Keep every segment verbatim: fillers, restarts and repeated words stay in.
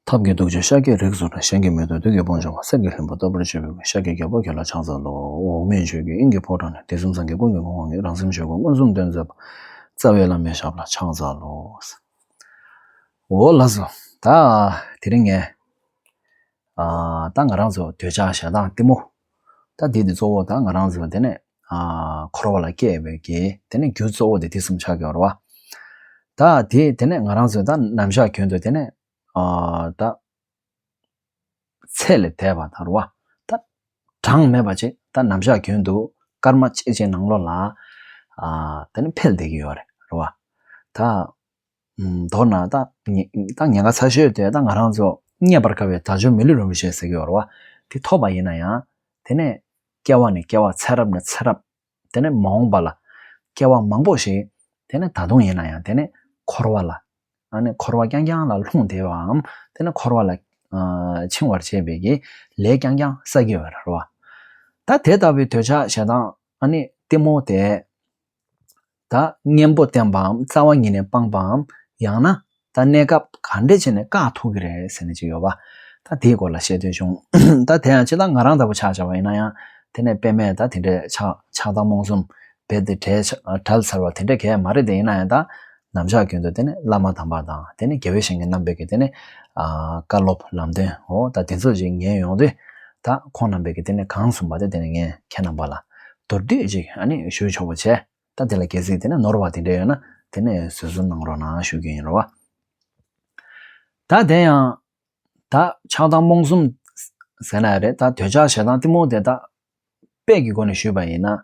ཐབས་ཀྱི་རྡོ་རྗེ་ཤཱཀྱའི་རིགས་སུ་འདྲ། གཞན་གྱིས་མི་ཐུབ་བདུད་ཀྱི་དཔུང་འཇོམས་པ། གསེར་གྱི་ལྷུན་པོ་ལྟ་བུར་བརྗོད་པའི་སྐུ། ཤཱཀྱའི་རྒྱལ་པོ་ཁྱོད་ལ་ཕྱག་འཚལ་ལོ། འོག་མིན་ཆོས་ཀྱི་དབྱིངས་ཀྱི་ཕོ་བྲང་ནས། དུས་གསུམ་སངས་རྒྱས་ཀུན་གྱི་ངོ་བོ་ཉིད། རང་སེམས་ཆོས་སྐུ་མངོན་སུམ་སྟོན་མཛད་པ། རྩ་བའི་བླ་མའི་ཞབས་ལ་ཕྱག་འཚལ་ལོ། འོ་ལགས་སོ། ད་དེ་རིང་ངས་ཨ་ད་ང་རང་ཚོ་འདོད་ཆགས་ཞེ་སྡང་གཏི་མུག་ད་འདི་འདི་གཙོ་བོ་ད་ང་རང་ཚོ་དེ་ནས་ཨ་འཁོར་བ་ལ་སྐྱེ་བའི་གི་དེ་ནས་རྒྱུ་གཙོ་བོ་དེ་དེ་གསུམ་ཆགས་ཀྱི་ཡོད་རེད་བ། ད་དེ་དེ་ནས་ང་རང་ཚོ་ད་ནམ་ཞག་རྒྱུན་དུ་དེ་ནས་ཨ་ད་ཚེ་ལས་འདས་པ་དང་རེད་བ། ད་གྲངས་མེད་པ་ཅིག་ད་ནམ་ཞག་རྒྱུན་དུ་སྐར་མ་གཅིག་གཅིག་ནང་ལོགས་ལ་ཨ་དེ་ནས་འཕེལ་བསྡད་ཀྱི་ཡོད་རེད་རེད་བ། ད་ཨམ་མདོར་ན་ད་ཉེ་ད་ཉེན་ཁ་ཚ་ཤོས་དེ་ད་ང་རང་ཚོ་རྙེད་པར་དཀའ་བའི་དལ་འབྱོར་མི་ལུས་རིན་པོ་ཆེ་ཟེར་གྱི་ཡོད་རེད་བ། དེ་ཐོབ་པ་ཡིན་ན་ཡང་དེ་ནས་སྐྱེ་བ་ནས་སྐྱེ་བ་ཚེ་རབས་ནས་ཚེ་རབས། དེ་ནས་མ་འོངས་པ་ལ་སྐྱེ་བ་མང་པོ་ཞིག་དེ་ནས་ད་དུང་ཡིན་ན་ཡང་དེ་ནས་འཁོར་བ་ལ་ཨ་ནི་འཁོར་བ་རྐྱང་རྐྱང་ལ་ལྷུང་བསྡད་པའམ་དེ་ནས་འཁོར་བ་ལ་ཨ་འཆིང་བར་བྱེད་པའི་གི་ལས་རྐྱང་རྐྱང་བསགས་ཀྱི་ཡོད་རེད་བ། ད་དེ་ལྟ་བུའི་འདོད་ཆགས་ཞེ་སྡང་ཨ་ནི་གཏི་མུག་དེ་ད་གཉེན་པོ་བསྟེན་པའམ་རྩ་བ་ཉིད་ནས་སྤངས་པའམ་ཡང་ན་ད་གནས་སྐབས་ག་འདྲས་བྱས་ནས་བཀག་ཐུབ་ཀྱི་རེད་ཟེར་ནས་ཅིག་ཡོད་པ། ད་དེའི་སྐོར་ལ་བཤད་འདོད་བྱུང་། ད་དེ་ཡང་ཅི་ད་ང་རང་ལྟ་བུ་ཆ་བཞག་པ་ཡིན་ན་ཡང་དེ་ནས་དཔེ་མེད་ད་དེ་འདྲས་ཆགས་ཆགས་སྡང་རྨོངས་གསུམ་རྦད་དེ་བྲལ་བྲལ་ཚར་བ་དེ་འདྲས་གས་མ་རེད། དེ་ཡིན་ན་ཡང་ད་ནམ་ཞག་རྒྱུན་དུ་དེ་ནས་བླ་མ་དམ་པ་དང་དེ་ནས་དགེ་བའི་བཤེས་གཉེན་རྣམ་པས་ཀྱི་དེ་ནས་ཨ་བཀའ་སློབ་ལམ་སྟོན་འོ་ད་དེ་ཚོ་ཅིག་ཉན་ཡོང་དུས་ད་ཁོང་རྣམ་པས་ཀྱི་དེ་ནས་གང་གསུངས་པ་དེ་དེ་ནས་ངས་ཁྱེད་རྣམ་པ་ལ་མདོར་བསྡུས་ཅིག་ཨ་ནི་ཞུ་ཆོག་པ་བྱས། ད་དེ་ལ་གལ་སྲིད་དེ་ནས་ནོར་བ་དེ་འདྲ་ཡོད་ན་དེ་ནས་བཟོད་གསོལ་གནང་རོགས་གནང་ཞུ་རྒྱུ་ཡིན་རོ་བ། ད་དེ་ཡང་ད་ཆགས་སྡང་རྨོངས་གསུམ་ཟེར་ན་ཡང་རེད། ད་འདོད་ཆགས་ཞེ་སྡང་གཏི་མུག་དེ་ད་དཔེ་གི་སྒོ་ནས་ཞུས་པ་ཡིན་ན།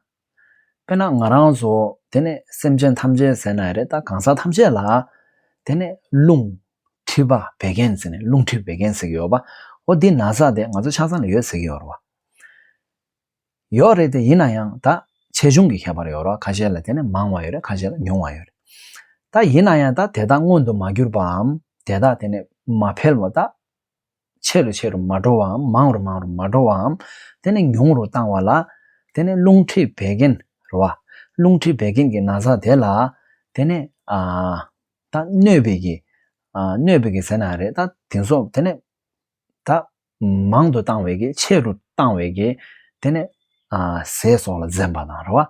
དཔེར་ན་ང་རང་ཚོ་དེ་ནས་སེམས་ཅན་ཐམས་ཅད་ཟེར་ན་ཡང་རེད། ད་གང་ཟག་ཐམས་ཅད་ལ་དེ་ནས་རླུང་མཁྲིས་པ་བད་ཀན་ཟེར་ནས་རླུང་མཁྲིས་བད་ཀན་ཟེར་གྱི་ཡོད་པ། འོ་འདི་ན་ཚ་དེ་ང་ཚོ་ཆ་ཚང་ལ་ཡོད་ཟེར་གྱི་ཡོད་རེད་བ། ཡོད་རེད་དེ་ཡིན་ན་ཡང་ད་ཆེ་ཆུང་གི་ཁྱད་པར་ཡོད་རེད་བ། ཁ་ཤས་ལ་དེ་ནས་མང་བ་ཡོད་རེད། ཁ་ཤས་ལ་ཉུང་བ་ཡོད་རེད། ད་ཡིན་ན་ཡང་ད་དེ་དག་མངོན་དུ་མ་གྱུར་པའམ་དེ་དག་དེ་ནས་མ་འཕེལ་བ་ད་ཆེ་རུ་ཆེ་རུ་མ་འགྲོ་བའམ་མང་རུ་མང་རུ་མ་འགྲོ་བའམ་དེ་ནས་ཉུང་རུ་བཏང་བ་ལ་དེ་ནས་རླུང་མཁྲིས་བད་ཀན་རེད་བ། རླུང་མཁྲིས་བད་ཀན་གྱི་ན་ཚ་དེ་ལ་དེ་ནས་ཨ་ད་གནོད་པའི་གི་ཨ་གནོད་པའི་གི་ཟེར་ན་རེད། ད་དེ་ཚོ་དེ་ནས་ད་མང་དུ་བཏང་བའི་གི་ཆེ་རུ་བཏང་བའི་གི་དེ་ནས་ཨ་ཟས་སོགས་ལ་འཛེམ་པ་དང་རེད་བ།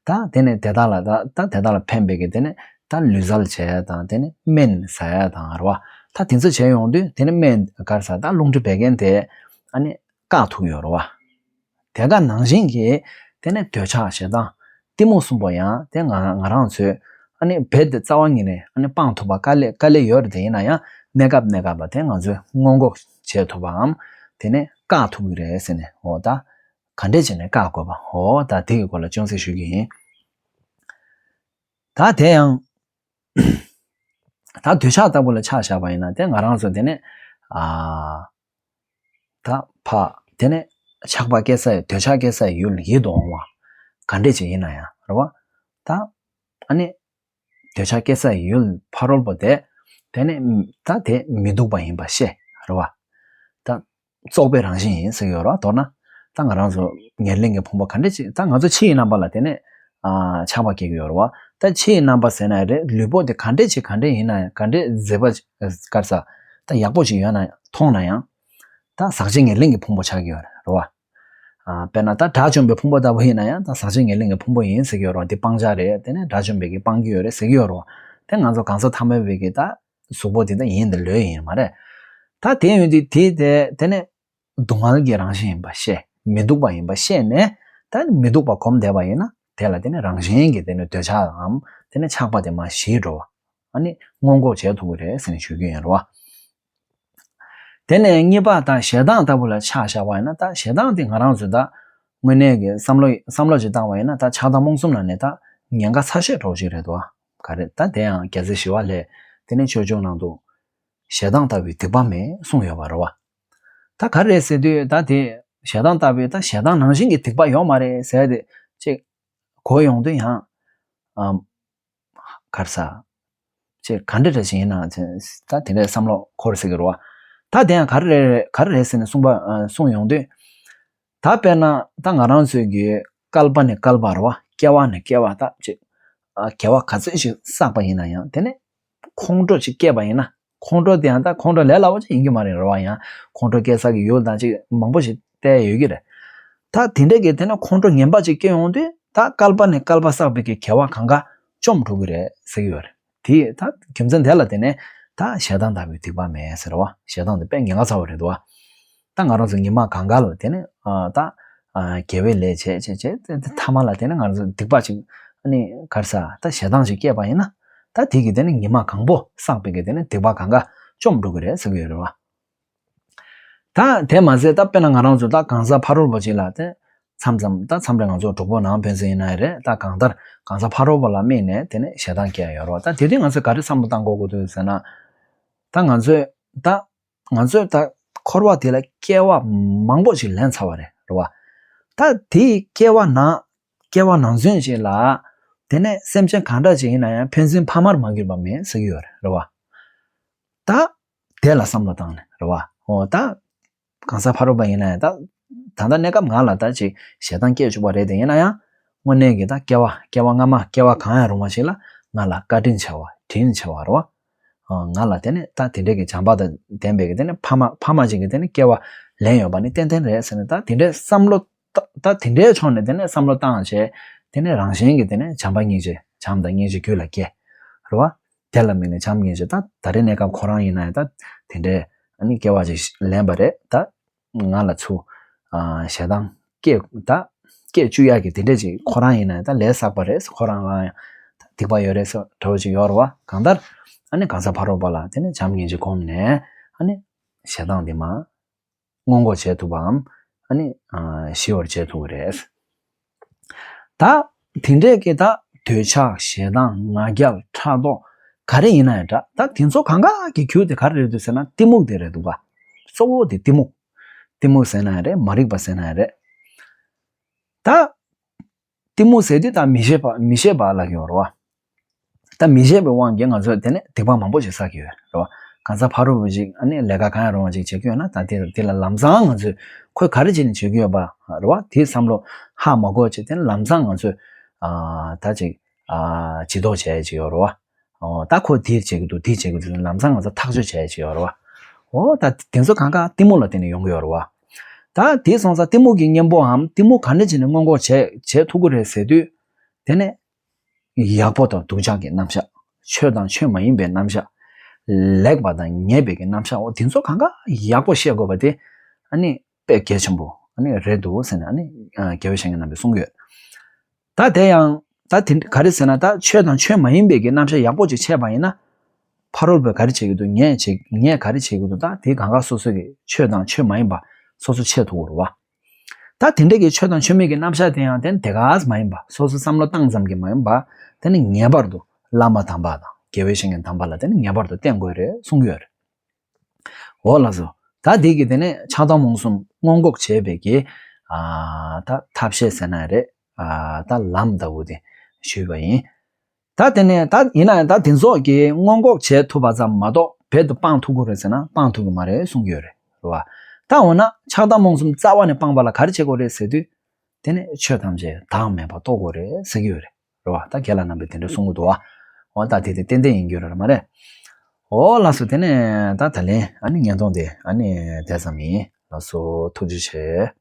ད་དེ་ནས་དེ་དག་ལ་ད་ད་དེ་དག་ལ་ཕན་པའི་གི་དེ་ནས་ད་ལུས་རྩལ་བྱས་དང་དེ་ནས་སྨན་ཟ་ཡ་དང་རེད་བ། ད་དེ་ཚོ་བྱས་ཡོང་དུས་དེ་ནས་སྨན་ག་རེ་ཟ་ད་རླུང་མཁྲིས་བད་ཀན་དེ་ཨ་ནི་བཀག་ཐུབ་ཡོད་རེད་བ། དེ་ག་ནང་བཞིན་གྱི་དེ་ནས་འདོད་ཆགས་ཞེ་སྡང་གཏི་མུག་གསུམ་པོ་ཡང་དེ་ང་ང་རང་ཚོས་ཨ་ནི་རྦད་དེ་རྩ་བ་ཉིད་ནས་ཨ་ནི་སྤང་ཐུབ་པ་དཀའ་ལས་དཀའ་ལས་ཡོད་རེད། དེ་ཡིན་ན་ཡང་གནས་སྐབས་གནས་སྐབས་ལ་དེ་ང་ཚོས་སྔོན་འགོག་བྱེད་ཐུབ་པའམ་དེ་ནས་བཀག་ཐུབ་ཀྱི་རེད་ཟེར་ནས་འོ་ད་ག་འདྲས་བྱས་ནས་བཀག་དགོས་པ་འོ་ད་དེ་གི་སྐོར་ལ་ཅུང་ཟད་ཞུ་གི་ཡིན། ད་དེ་ཡང་ད་འདོད་ཆགས་ལྟ་བུ་ལ་ཆ་བཞག་པ་ཡིན་ན་དེ་ང་རང་ཚོ་དེ་ནས་ཨ། ད་ཕ་དེ་ནས་ཆགས་པ་སྐྱེ་ས་ཡི་འདོད་ཆགས་སྐྱེ་ས་ཡི་ཡུལ་ཡིད་དུ་འོང་བ་ག་འདྲས་ཅིག་ཡིན་ན་ཡང་རེད་བ། ད་ཨ་ནི་འདོད་ཆགས་སྐྱེ་ས་ཡི་ཡུལ་ཕ་རོལ་པོ་དེ་དེ་ནས་ད་དེ་མི་སྡུག་པ་ཡིན་པ་ཤེས་རེད་བ། ད་བཙོག་པའི་རང་བཞིན་ཡིན་ཟེར་གྱི་ཡོད་རེད་བ། མདོར་ན་ད་ང་རང་ཚོ་ཉེར་ལེན་གྱི་ཕུང་པོ་ག་འདྲས་ཅིག་ད་ང་ཚོ་ཕྱི་ཡི་རྣམ་པ་ལ་དེ་ནས་ཨ་ཆགས་པ་སྐྱེ་གི་ཡོད་རེད་བ། ད་ཕྱི་ཡི་རྣམ་པ་ཟེར་ན་རེད། ལུས་པོ་དེ་ག་འདྲས་ཅིག་ག་འདྲས་ཡིན་ན་ཡང་ག་འདྲས་མཛེས་པ་དཀར་ས་ད་ཡག་པོ་ཅིག་ཡོད་ན་མཐོང་ན་ཡང་ད་ཟག་བཅས་ཉེར་ལེན་གྱི་ཕུང་པོ་ཆགས་ཀྱི་ཡོད་རེད་བ། ཨ་དཔེར་ན་ད་དགྲ་བཅོམ་པའི་ཕུང་པོ་ལྟ་བུ་ཡིན་ན་ཡང་ད་ཟག་བཅས་ཉེར་ལེན་གྱི་ཕུང་པོ་ཡིན་ཟེར་གྱི་ཡོད་རེད་བ། དེ་སྤང་བྱ་རེད། དེ་ནས་དགྲ་བཅོམ་པའི་གི་སྤང་གི་ཡོད་རེད་ཟེར་གྱི་ཡོད་རེད་བ། དེ་ང་ཚོ་གང་ཟག་ཐ་མལ་པའི་གི་ད་གཟུགས་པོ་དེ་ད་ཡིན་དེ་ལོས་ཡིན་མ་རེད། ད་དེ་ཡོད་དུས་དེ་དེ་དེ་ནས་སྡུག་བསྔལ་གྱི་རང་བཞིན་ཡིན་པ་ཤེས། མི་སྡུག་པ་ཡིན་པ་ཤེས་ནས་ད་མི་སྡུག་པ་གོམས་བསྡད་པ་ཡིན་ན་དེ་ལ་དེ་ནས་རང་བཞིན་གྱིས་དེ་ནས་འདོད་ཆགས་འམ་དེ་ནས་ཆགས་པ་དེ་མར་ཞི་འགྲོ་བ། ཨ་ནི་སྔོན་འགོག་བྱེད་ཐུབ་ཀྱི་རེད་ཟེར་ནས་ཞུ་རྒྱུ་ཡིན་རོ། དེ་ནས་གཉིས་པ་ད་ཞེ་སྡང་ལྟ་བུ་ལ་ཆ་བཞག་པ་ཡིན་ན། ད་ཞེ་སྡང་དེ་ང་རང་ཚོས་ད་དངོས་གནས་ཀྱི་བསམ་བློ་བསམ་བློ་ཅིག་བཏང་བ་ཡིན་ན་ད་ཆགས་སྡང་རྨོངས་གསུམ་ལ་ནི་ད་ཉེན་ཁ་ཚ་ཤོས་གྲོགས་ཅིག་རེད་དོ། ག་རེ་ད་དེ་ཡང་རྒྱལ་སྲས་ཞི་བ་ལྷས་དེ་ནས་ཆོས་འབྱུང་ནང་དུ་ཞེ་སྡང་ལྟ་བུའི་སྡིག་པ་མེད་གསུངས་ཡོད་པ་རེད་བ། ད་ག་རེ་རེད་ཟེར་དུས་ད་དེ་ཞེ་སྡང་ལྟ་བུའི་ད་ཞེ་སྡང་ནང་བཞིན་གྱི་སྡིག་པ་ཡོད་མ་རེད་ཟེར་དེ་ཅིག་གོ་ཡོང་དུས་ཡང་ཨམ། ག་རེ་ཟ། ཅེས་ག་འདྲ་རེ་ཞིག་ཡིན་ན་ད་དེ་འདྲའི་བསམ་བློ་འཁོར་སྲིད་ཀྱི་རེད་བ། ད་དེ་ཡང་ག་རེ་རེད་ག་རེ་རེད་ཟེར་ནས་གསུངས་པ་གསུངས་ཡོང་དུས། ད་དཔེར་ན་ད་ང་རང་ཚོའི་གི་བསྐལ་པ་ནས་བསྐལ་པ་རེད་བ། སྐྱེ་བ་ནས་སྐྱེ་བ་ད་ཅེས་དགེ་བ་ག་ཚོད་ཞིག་བསགས་པ་ཡིན་ན་ཡང་དེ་ནས་ཁོང་ཁྲོ་ཅིག་སྐྱེས་པ་ཡིན་ན། ཁོང་ཁྲོ་དེ་ཡང་ད་ཁོང་ཁྲོ་ལས་སླ་པོ་ཅིག་ཡིན་གྱི་མ་རེད། རེད་བ། ཡང་ཁོང་ཁྲོ་སྐྱེ་ས་གི་ཡུལ་དང་ཅིག་མང་པོ་ཞིག་བལྟས་ཡོད་ཀྱི་རེད། ད་དེ་འདྲས་ཀྱི་དེ་ནས་ཁོང་ཁྲོ་ངན་པ་ཅིག་སྐྱེ་ཡོང་དུས་ད་བསྐལ་པ་ནས་བསྐལ་པ་བསགས་པའི་གི་དགེ་བ་གང་ག་བཅོམ་འགྲོ་གི་རེད་ཟེར་གྱི་ཡོད་རེད། དེ་ད་རྒྱུ་མཚན་དེ་ལ་བརྟེན་ནས་ད་ཞེ་སྡང་ལྟ་བུའི་སྡིག་པ་མེད་ཟེར་བ། ཞེ་སྡང་དེ་དཔེ་ཉེན་ཁ་ཚ་བ་རེད་འདུག་བ། ད་ང་རང་ཚོ་ཉི་མ་གང་ག་ལ་དེ་ནས་ཨ་ད་ཨ་དགེ་བའི་ལས་བྱས་བྱས་བྱས་དེ་དེ་མཐའ་མ་ལ་དེ་ནས་ང་རང་ཚོ་སྡིག་པ་ཅིག་ཨ་ནི་ག་རེ་ཟ་ད་ཞེ་སྡང་ཅིག་སྐྱེས་པ་ཡིན་ན། ད་དེ་གི་དེ་ནས་ཉི་མ་གང་པོ་བསགས་པའི་གི་དེ་ནས་སྡིག་པ་གང་ག་བཅོམ་འགྲོ་གི་རེད་ཟེར་གྱི་ཡོད་རེད་བ། ད་དེ་མ་ཟད་ད་དཔེར་ན་ང་རང་ཚོ་ད་གང་ཟག་ཕ་རོལ་པོ་ཅིག་ལ་དེ་མཚམས་མཚམས་ད་མཚམས་རེ་ང་ཚོ་གྲོགས་པོ་ནང་ཕན་ཚུན་ཡིན་ན་ཡང་རེད། ད་གང་ལྟར་གང་ཟག་ཕ་རོལ་པོ་ལ་དམིགས་ནས་དེ་ནས་ཞེ་སྡང་སྐྱེ་ཡ་ཡོད་རེད་བ། ད་དེ་དུས་ང་ཚོས་ག་རེ་བསམ་བློ་བཏང་དགོས་ཀྱི་འདུག་ཟེར་ན། ད་ང་ཚོས་ད་ང་ཚོས་ད་འཁོར་བ་དེ་ལ་སྐྱེ་བ་མང་པོ་ཞིག་ལེན་ཚར་བ་རེད། རེད་བ། ད་དེའི་སྐྱེ་བ་ནང་སྐྱེ་བ་ནང་ཚུན་ཞིག་ལ་དེ་ནས་སེམས་ཅན་གང་འདྲ་ཞིག་ཡིན་ན་ཡང་ཕན་ཚུན་ཕ་མར་མ་གྱུར་པ་མེད་ཟེར་གྱི་ཡོད་རེད། རེད་བ། ད་དེ་ལ་བསམ་བློ་བཏང་ནས་རེད་བ། འོ་ད་གང་ཟག་ཕ་རོལ་པ་ཡིན་ན་ཡང་ད་ད་ལྟ་གནས་སྐབས་ང་ལ་ད་ཅིག་ཞེ་སྡང་སྐྱེ་བཅུག་པ་རེད་དེ། ཡིན་ན་ཡང་དངོས་གནས་ཀྱི་ད་སྐྱེ་བ་སྐྱེ་བ་སྔ་མ་སྐྱེ་བ་གང་ཡང་རུང་བ་ཞིག་ལ་ང་ལ་བཀའ་དྲིན་ཆེ་བ་དྲིན་ཆེ་བ་རེད་བ། ང་ལ་དེ་ནས་ད་དེ་འདྲས་ཀྱི་བྱམས་པ་དང་ལྡན་པའི་གི་དེ་ནས་ཕ་མ་ཕ་མ་ཅིག་གི་དེ་ནས་སྐྱེ་བ་ལེན་ཡོད་པ་ནི་ཏན་ཏན་རེད་ཟེར་ནས། ད་དེ་འདྲས་བསམ་བློ་ད་ད་དེ་འདྲའི་ཕྱོགས་ནས་དེ་ནས་བསམ་བློ་བཏང་བྱས། དེ་ནས་རང་བཞིན་གྱི་དེ་ནས་བྱམས་པ་སྙིང་རྗེ་བྱམས་དང་སྙིང་རྗེ་རྒྱུད་ལ་སྐྱེ། རེད་བ། དེ་ལ་དམིགས་ནས་བྱམས་སྙིང་རྗེ། ད་ད་རེས་གནས་སྐབས་ཁོ་རང་ཡིན་ན་ཡང་ད་དེ་འདྲའི་ཨ་ནི་སྐྱེ་བ་ཅིག་ལེན་པ་རེད། ད་ང་ལ་ཚུར་ཨ་ཞེ་སྡང་སྐྱེ་ད་སྐྱེ་བཅུག་ཡག་གི་དེ་འདྲས་ཅིག་ཁོ་རང་ཡིན་ན་ཡང་ད་ལས་བསགས་པ་རེད། ཁོ་རང་ལ་ཡང་ད་སྡིག་པ་ཡོད་རེད་ཟེར་འདྲ་བོ་ཅིག་ཡོད་རེད་བ། གང་ལྟར་ཨ་ནི་གང་ཟག་ཕ་རོལ་པོ་ལ་དེ་ནས་བྱམས་སྙིང་རྗེ་བསྒོམས་ནས་ཨ་ནི་ཞེ་སྡང་དེ་མ་སྔོན་འགོག་བྱེད་ཐུབ་པའམ་ཨ་ནི་ཨ་ཞི་བར་བྱེད་ཐུབ་ཀྱི་རེད། ད་དེ་འདྲས་ཀྱི་ད་འདོད་ཆགས་ཞེ་སྡང་ང་རྒྱལ་ཕྲག་དོག་ག་རེ་ཡིན་ན་ཡང་འདྲ། ད་དེ་ཚོ་གང་ག་གི་རྒྱུ་དེ་ག་རེ་རེད་འདུག་ཟེར་ན་གཏི་མུག་དེ་རེད་འདུག་ག། གཙོ་བོ་དེ་གཏི་མུག་གཏི་མུག་ཟེར་ན་ཡང་རེད། མ་རིག་པ་ཟེར་ན་ཡང་རེད། ད་གཏི་མུག་ཟེར་དུས་ད་མི་ཤེས་པ་མི་ཤེས་པ་ལབ་ཀྱི་ཡོད་རེད་བ། ད་མི་ཤེས་པའི་དབང་གིས་ང་ཚོས་དེ་ནས་སྡིག་པ་མང་པོ་ཞིག་བསགས་ཀྱི་ཡོད་རེད་བ། གང་ཟག་ཕ་རོལ་པོ་ཅིག་ཨ་ནི་ལས་ཀ་གང་ཡང་རུང་བ་ཅིག་བྱེད་ཀྱི་ཡོད་ན། ད་དེ་དེ་ལ་ལམ་སང་ང་ཚོས་ཁོས་ག་རེ་བྱས་ནས་བྱེད་ཀྱི་ཡོད་པ་རེད་བ། དེའི་བསམ་བློ་ཧ་མ་གོ་བྱས། དེ་ནས་ལམ་སང་ང་ཚོས་ཨ་ད་ཅིག་ཨ་ཇུས་གཏོགས་བྱས་ཀྱི་ཡོད་རེད་བ། ཨོ་ད་ཁོ་དེ་བྱེད་ཀྱི་འདུག་དེ་བྱེད་ཀྱི་འདུག་ལམ་སང་ང་ཚོ་ཐག་གཅོད་བྱས་ཀྱི་ཡོད་རེད་བ། ཨོ་ད་དེ་ཚོ་གང་ག་གཏི་མུག་ལ་བརྟེན་ནས་ཡོང་གི་ཡོད་རེད་བ། ད་དེ་སོང་ཙང་གཏི་མུག་གི་གཉེན་པོའམ་གཏི་མུག་ག་འདྲ་བྱས་ནས་སྔོན་འགོག་བྱས་བྱེད་ཐུབ་ཀྱི་རེད་ཟེར་དུས། དེ་ནས་ཡག་པོ་དང་སྡུག་ཅག་གི་རྣམ་གཞག་ཆོས་དང་ཆོས་མ་ཡིན་པའི་རྣམ་གཞག་ལེགས་པ་དང་ཉེས་པའི་གི་རྣམ་གཞག་འོ་དེ་ཚོ་གང་ག་ཡག་པོ་ཤེས་དགོས་པ་དེ་ཨ་ནི་དཔེ་གལ་ཆེན་པོ་ཨ་ནི་རེད་འདུག་ཟེར་ནས་ཨ་ནི་ཨ་དགེ་བའི་བཤེས་གཉེན་རྣམ་པས་གསུང་གི་ཡོད། ད་དེ་ཡང་ད་དེ་ག་རེ་ཟེར་ན། ད་ཆོས་དང་ཆོས་མ་ཡིན་པའི་གི་རྣམ་གཞག་ཡག་པོ་ཅིག་ཤེས་པ་ཡིན་ན། ཕ་རོལ་པོས་ག་རེ་བྱེད་ཀྱི་འདུག་ངས་བྱེད་ངས་ག་རེ་བྱེད་ཀྱི་འདུག་ད་དེ་གང་ག་སོ་སོ་གི་ཆོས་དང་ཆོས་མ་ཡིན་པ་སོ་སོ་ཤེས་ཐུབ་ཀྱི་རེད་བ། ད་དེ་འདྲ་གི་ཆོས་དང་ཆོས་མེད་ཀྱི་རྣམ་གཞག་དེ་ཡང་དེ་དེ་ག་མ་ཡིན་པ། སོ་སོ་བསམ་བློ་བཏང་ཙམ་གྱིས་མ་ཡིན་པ། དེ་ནི་ངེས་པར་དུ་བླ་མ་དམ་པ་དང་དགེ་བའི་བཤེས་གཉེན་དམ་པ་ལ་དེ་ནི་ངེས་པར་དུ་བསྟེན་དགོས་རེད་གསུང་གི་ཡོད་རེད། འོ་ལགས་སོ། ད་འདི་གི་དེ་ནས་ཆགས་སྡང་རྨོངས་གསུམ་སྔོན་འགོག་བྱེད་པའི་གི་ཨ་ད་ཐབས་ཤེས་ཟེར་ན་རེད། ཨ་ད་ལམ་ལྟ་བུ་དེ་ཞུས་པ་ཡིན། ད་དེ་ནས་ད་ཡིན་ན་ཡང་ད་དེ་ཚོ་གི་སྔོན་འགོག་བྱེད་ཐུབ་པ་ཙམ་མ་གཏོགས་རྦད་དུ་སྤང་ཐུབ་ཀྱི་རེད་ཟེར་ན་སྤང་ཐུབ་ཀྱི་མ་རེད་གསུང་གི་ཡོད་རེད། རེད་བ། ད་འོ་ན་ཆགས་སྡང་རྨོངས་གསུམ་རྩ་བ་ནས་སྤངས་པ་ལ་ག་རེ་བྱེད་དགོས་རེད་ཟེར་དུས། དེ་ནས་ཆོས་ཐམས་ཅད་བདག་མེད་པར་རྟོགས་དགོས་རེད་ཟེར་གྱི་ཡོད་རེད། རེད་བ། ད་རྒན་ལགས་རྣམ་པས་དེ་འདྲ་གསུང་གི་འདུག་བ། འོ་ད་དེ་དེ་ཏན་ཏན་ཡིན་རྒྱུ་རེད་མ་རེད། འོ་ལགས་སོ། དེ་ནས་ད་ད་ལན་ཨ་ནི་བརྙན་ཐུང་དེ་ཨ་ནི་དེ་ཙམ་ཡིན། ལགས་སོ། ཐུགས་རྗེ་ཆེ།